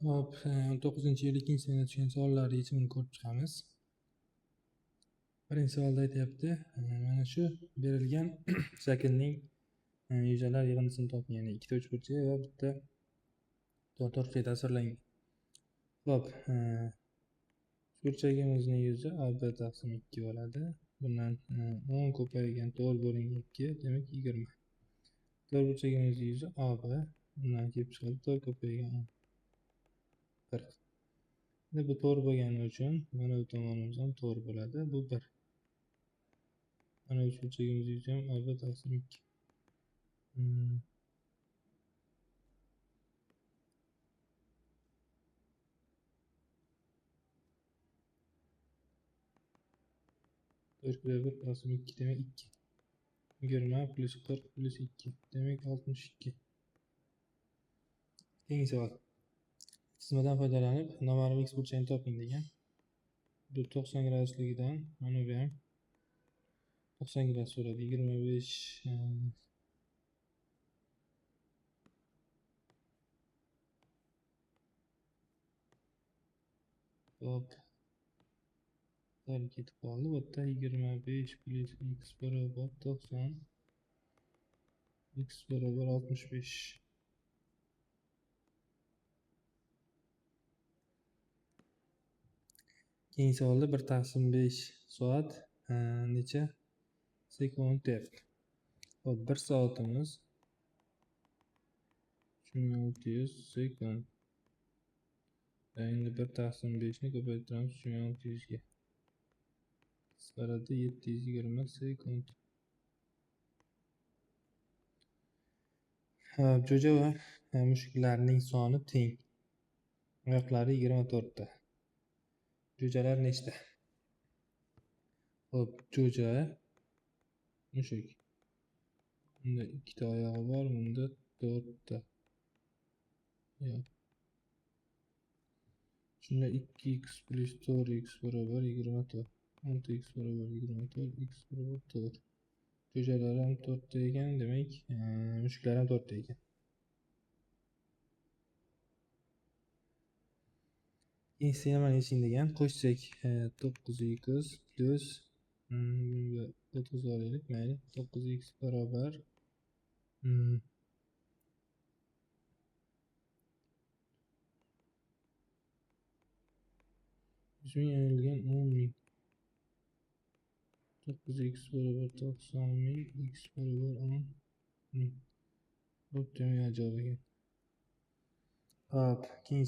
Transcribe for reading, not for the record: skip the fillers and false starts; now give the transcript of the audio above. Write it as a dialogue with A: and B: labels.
A: Hop, 19-yil ikkinchi sinfda tushgan savollar yechimini ko'rib chiqamiz. Birinchi savolda aytyapti, mana shu berilgan shaklning yuzalar yig'indisini toping, ya'ni ikkita uchburchak va bitta to'rtburchak tasvirlangan. Hop, uchburchagimizning yuzi AB taqsim 2 bo'ladi. Bundan 10 ko'paygan 4 bo'lingan 2, demak 20. To'rtburchagimizning yuzi AB, bundan kelib chiqadi 4 ko'paygan 10. 40. Endi bu 4 bo'lgani uchun mana bu tomonimiz ham 4 bo'ladi. Bu 1. Mana uchburchagimiz yuzi ham AB taqsim 2. 4 bir taqsim 2 demak 2. 20 plus 40 plus 2 demak 62. Keyingi savol. Chizmadan foydalanib noma'lum x burchagini toping degan. Bu 90 gradusligidan mana bu ham 90 gradus bo'ladi. 25 hop, sal ketib qoldi. Bu yerda 25 plus x barobar 90, x barobar 65. Keyingi savolda 1 taqsim 5 soat necha sekund deyapti. Hop, 1 soatimiz 3600 sekund. Endi 1 taqsim 5 ni ko'paytiramiz 3600 ga. Qisqaradi 720 sekund. Hop, jo'ja va mushuklarning soni teng. Oyoqlari 24 ta. Jo'jalar nechta? Hop, jo'ja, mushuk. Bunda 2 ta oyog'i bor, bunda 4 ta. Yo'q. Shunda 2x plus 4x barobar 24. 6x barobar 24, x barobar 4. Jo'jalar ham 4 ta ekan, demak, mushuklar ham 4 ta ekan. Keyingi nimani yeching degan. Qo'shsak 9x plus o'tkazib olaylik, mayli. 9x barobar 100 ming ayrilgan 10 000. 9x barobar 90 000, x barobar 10 000. Xo'p, demak ajoyib ekan. Hop, keyingi